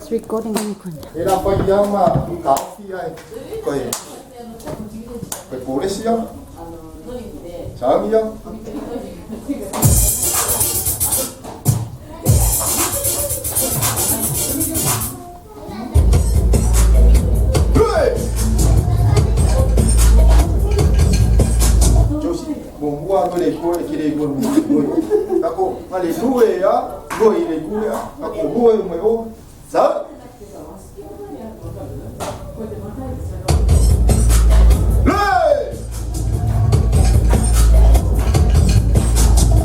It's recording. E la fai ia ma taofi ai koe koe polesi ia. Saangi ia. Josi, muamua no le kua le kile mo mo. Kako, ngale lue ya, lue le kua ya, kako lue mo o. Sa. Lue!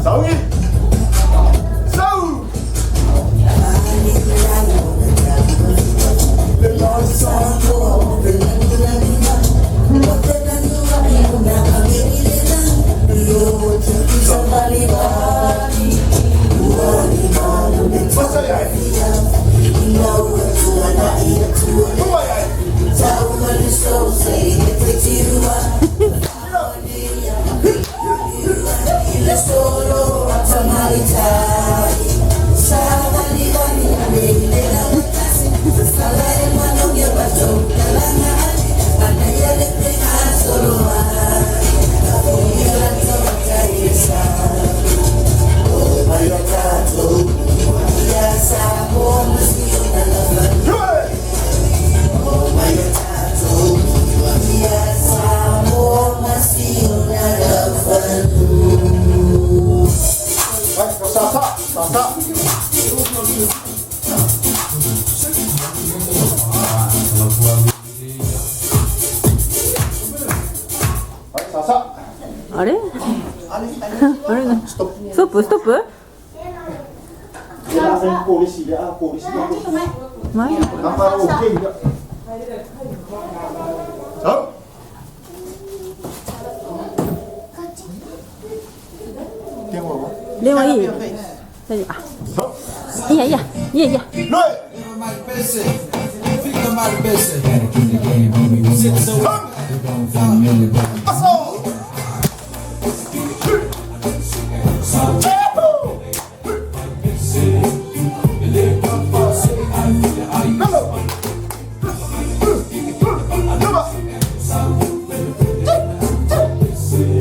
Saui! Sau! Masa ai. Tua ai. Vai, sa sa, sa sa. Vai, sa sa. あれあれストップ。ストップストップ Ya, polisi ya, polisi ya. 前 Nama OK ya. 走。電話は？電話いい大丈夫あいいやいいやいいやいいや来。阿嫂。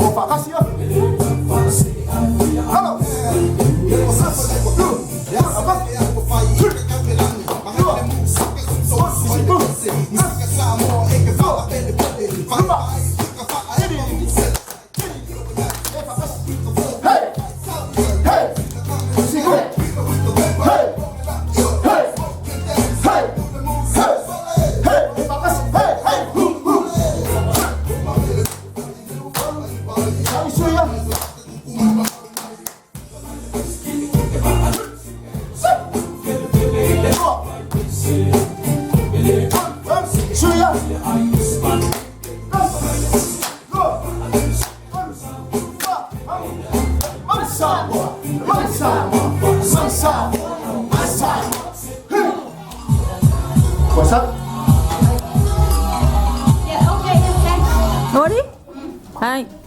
我发卡西啊。Hello。Hey! Hey! Hey! Hey! Hey! Hey! Hey! Hey! 上呀！上呀！我上。終わりはい。